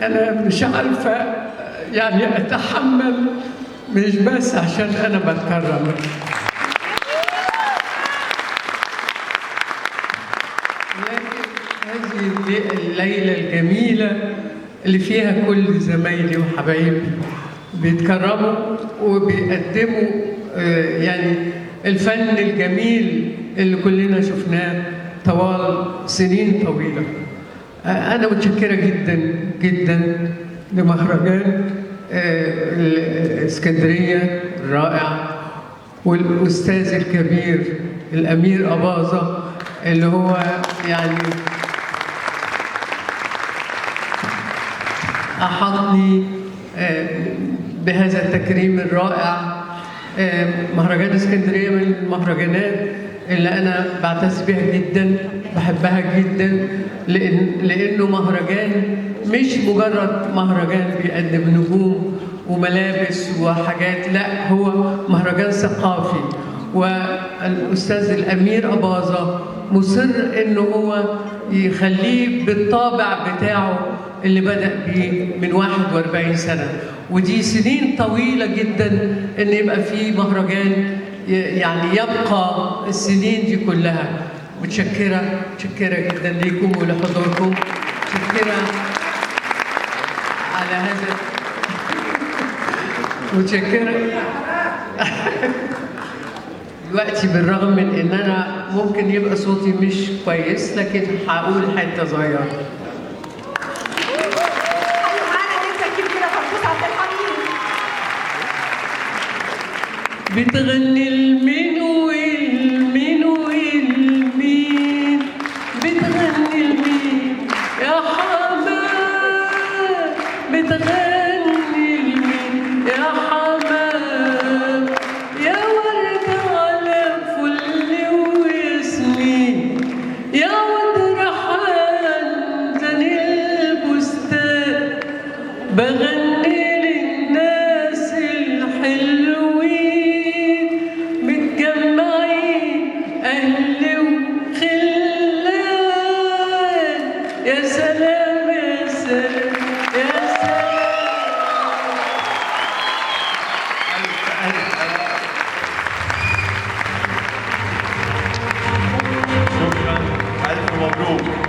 أنا مش عارفة يعني أتحمل، مش بس عشان أنا بتكرم، لكن هذه الليلة الجميلة اللي فيها كل زمايلي وحبايبي بيتكرموا وبيقدموا يعني الفن الجميل اللي كلنا شفناه طوال سنين طويلة. أنا متشكرة جدا جدا لمهرجان الإسكندرية الرائع، والأستاذ الكبير الأمير أباظة اللي هو يعني أحطني بهذا التكريم الرائع. مهرجان اسكندرية من المهرجانات اللي أنا بعتز بها جدا، بحبها جدا، لأنه مهرجان مش مجرد مهرجان بيقدم نجوم وملابس وحاجات، لا، هو مهرجان ثقافي. والأستاذ الأمير أباظة مصر إنه هو يخليه بالطابع بتاعه اللي بدأ بيه من 41 سنة، ودي سنين طويلة جدا إن يبقى في مهرجان يعني يبقى السنين دي كلها. متشكرة، متشكرة جدا ليكم ولحضوركم، متشكرة على هذا، متشكرة. دلوقتي بالرغم من إن أنا ممكن يبقى صوتي مش كويس، لكن هقول حتة صغيرة. بتغني